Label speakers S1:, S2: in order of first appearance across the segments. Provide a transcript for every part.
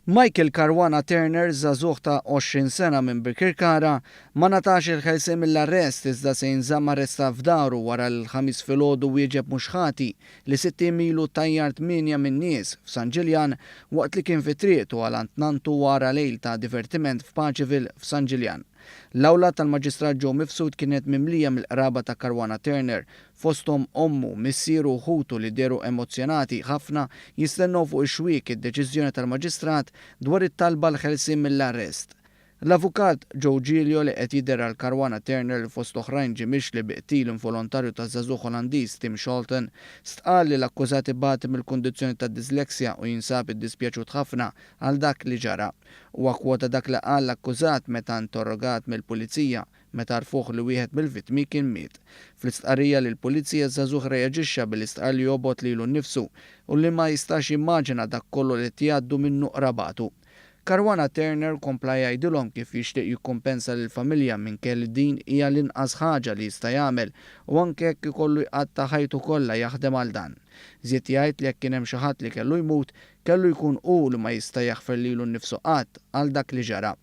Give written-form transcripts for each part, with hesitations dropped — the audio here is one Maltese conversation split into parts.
S1: Michael Caruana Turner, żagħżugħ ta' 20 sena minn Birkirkara, ma ngħatax il-ħelsien mill-arrest iżda se jinżamm arrestat f'daru wara li l-Ħamis filgħodu wieġeb mhux ħati li sitt ijiem ilu tajjar tmienja min-nies f'San Ġiljan waqt li kien fi triqtu għal għand nanntu wara lejl ta' divertiment f'Paceville f'San Ġiljan. L-awla tal-Maġistrat Joe Mifsud kienet mimlija mill-qraba ta' Caruana Turner, fosthom ommu, missieru u ħutu li dehru emozzjonati ħafna jistennew fuq ix-xwiek id-deċiżjoni tal-Maġistrat dwar it-talba għall-ħelsien mill-arrest. L-Avukat Joe Giglio li qed jidher għal Caruana Turner li fost oħrajn ġie mixli bi qtil involontarju taż-żagħżugħ Olandiż Tim Scholten stqarr li l-akkużat ibati mill-kundizzjoni tad-dyslexia u jinsab iddispjaċut ħafna għal dak li ġara. Huwa kkwota dak li qal l-akkużat meta interrogat mill-Pulizija meta għarfuh li wieħed mill-vittmi kien miet. Fl-istqarrija lill-Pulizija ż-żagħżugħ reaġixxa billi stqarr li jobgħod lilu nnifsu u li ma jistax jimmaġina dak kollu li qed jgħaddu minnu qrabatu. Caruana Turner kompla jgħidilhom kif jixtieq jikkumpensa lill-familja minkejja li din hija l-inqas ħaġa li jista' jagħmel u anke jekk ikollu jqatta' ħajtu kollha jaħdem għal dan. Żied jgħid li jekk kien hemm xi ħadd li kellu jmut, Kellu jkun hu li ma jista' jaħfer lilu nnifsu qatt għal dak li ġara.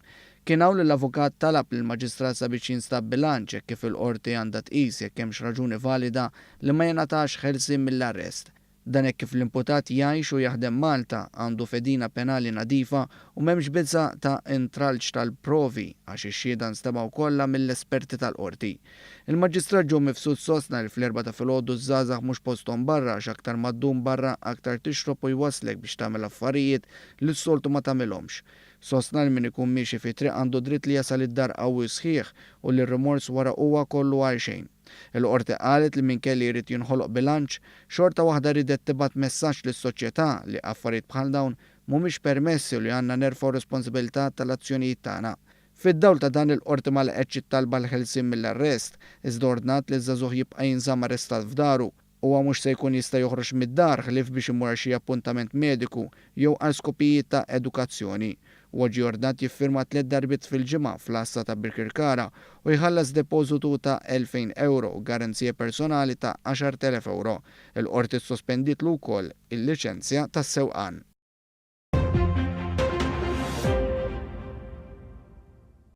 S1: Kien hawn li l-avukat talab lill-Maġistrat sabiex jinstab bilanċ hekk kif il-Qorti għandha tqis jekk hemmx raġuni valida li ma jingħatax ħelsien mill-arrest. Dan hekk kif l-imputat jgħix u jaħdem Malta, għandu fedina penali nadifa u m'hemmx biża' ta' intralċ tal-provi għax ix-xhieda nstemgħu kollha mill-esperti tal-Qorti. Il-Maġistrat Joe Mifsud sostna li fl-Erbgħa ta' filgħodu ż-żgħażagħ mhux posthom barra għax aktar ma ddum barra aktar tixrob u jwasslek biex tagħmel affarijiet li s-soltu ma tagħmilhomx. Sostna li min ikun miexi fit-triq għandu dritt li jasal id-dar qawwi u sħiħ u li r-rimors wara huwa kollu għalxejn. Il-Qorti qalet li minkejja li jrid jinħoloq bilanċ, xorta waħda riedet tibgħat messaġġ lis-soċjetà li affarijiet bħal dawn mhumiex permessi u li għandna nerfgħu r-responsabilità tal-azzjonijiet tagħna. Fid-dawl ta' dan il-Qorti ma laqgħetx it-talba għall-ħelsien mill-arrest, iżda ordnat li ż-żagħżugħ jibqa' jinżamm arrestat f'daru. Huwa mhux se jkun jista' joħroġ mid-dar ħlief biex imur għal xi appuntament mediku jew għal skopijiet ta' edukazzjoni. Huwa ġie ordnat jiffirma tliet darbiet fil-ġimgħa fl-għassa ta' Birkirkara u jħallas depożitu ta' 2,000 ewro u garanzija personali ta' 10,000 ewro. Il-Qorti ssospendietlu wkoll il-liċenzja tas-sewqan.